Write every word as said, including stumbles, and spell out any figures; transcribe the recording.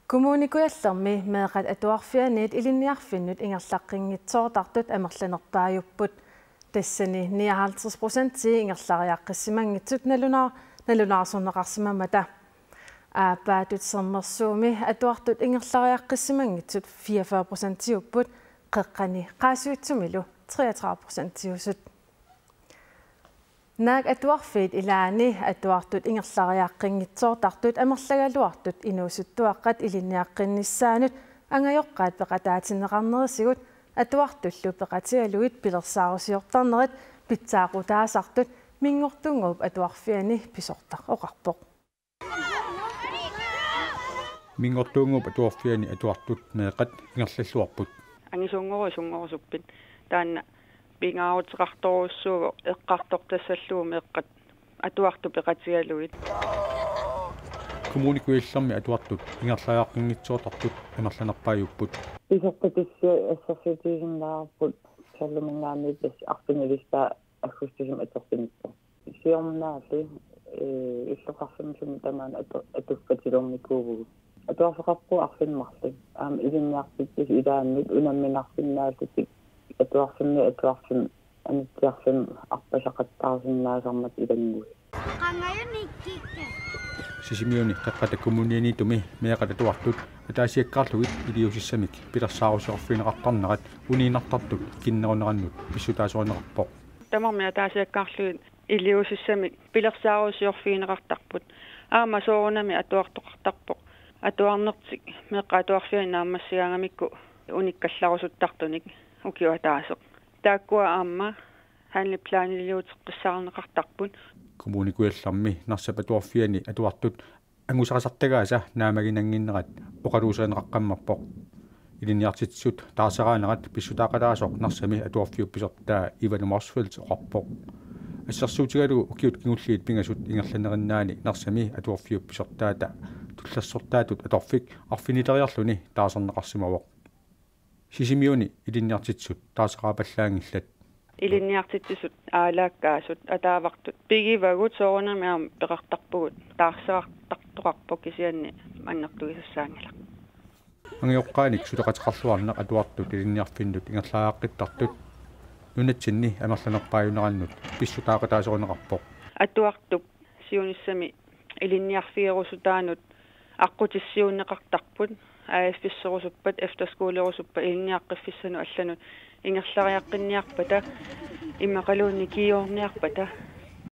Kommune Kujallermi meeqqat atuarfianniit ilinniarfinnut ingerlaqqinngitsoortartut amerlanerpaajupput. Tassani nioghalvtreds procentii ingerlariaqqissimanngitsut nalunaa-, nalunaarsorneqarsimammata. Aappaatut Sermersuumi atuartut ingerlariaqqissimanngitsut fireogfyrre procentiupput, Qeqqani Qaasuitsumilu treogtredive procentiusut. Naak atuarfiit ilaanni atuartut ingerlariaqqiinngitsoortartut amerlagaluartut inuusuttuaqqat ilinniaqqinnissaannut angajoqqaat peqataatinneqarnerisigut atuartullu peqatigalugit pilersaarusiortarnerat pitsaaqutaasartut Minngortuunnguup Atuarfiani pisortaq oqarpoq. Minngortuunnguup Atuarfiani atuartut meeqqat ingerlalluarput. Angisuunngoruit sunngorusuppit. Taanna pingaaruteqartorujussuuvoq eqqartortassallugu meeqqat atuartut peqatigalugit. Kommune Kujallermi atuartut ingerlariaqqiinngitsoortartut amerlanerpaajupput. Pisortatissiat assersuutigisinnaasarput soorluminngaanniit tassa arfinilissaa aggustisimi atorfinitsoq. Siornaalli, ee, illoqarfimmi sumi tamaana atu-, atuffatilereernikuuvugut. Atuarfeqarpugut arfineq-marluk. Aamma ilinniartitsisut ilaannut unamminarsinnaallutik atuarfimmiit atuarfimmi anitsiarfimmi arpasaqattaarsinnaasarmata ilannguit. Sisimiuni Qeqqata Kommunianiittumi meeqqat atuartut ataasiakkaarlugit iliuusissamik pilersaarusiorfigineqartarnerat uniinnartartut kinnerunerannut pissutaasorineqarpoq. Tamarmik ataasiakkaarlugit iliuusissamik pilersaarusiorfigineqartarput. Aamma soorunami atuartoqartarpoq atuarnertik meeqqat atuarfianni naammassigaangamikku unikkallarusuttartunik ukiup ataaseq. Taakkua aamma handleplaniliuteqqissaarneqartarput. Kommune Kujallermi Narsap Atuarfiani atuartut angusaqassartagaasa naammaginannginnerat oqaluuserineqaqqammerpoq. Ilinniartitsisut taarseraaneraat pissutaaqataasoq Narsami atuarfiup pisortaa Ivanu Motzfeldt oqarpoq. Assersuutigalugu ukiut kingulliit pingasut ingerlanerinnaani Narsami atuarfiup pisortaata tullersortaatut atorfik arfinileriarluni taarserneqarsimavoq. Sisimiuni ilinniartitsisut taarseraappallaanngillat. Ilinniartitsisut aalaakkaasut ataavartut pigivagut, soorunami aamma peqartarpugut, taarserartartoqarpoq, kisianni annertugisassaanngilaq. Angajoqqaanik suleqateqarluarneq atuartut ilinniarfinnut ingerlariaqqittartut nunatsinni amerlanerpaajunerannut pissutaaqataasorineqarpoq. Atuartup siunissami ilinniarfigerusutaanut aqqutissiuunneqartarput, A F-isserusuppat, efterskolerusuppat, ilinniaqqiffissanut allanut ingerlariaqqinniarpata, immaqaluunniit kiiorniarpata,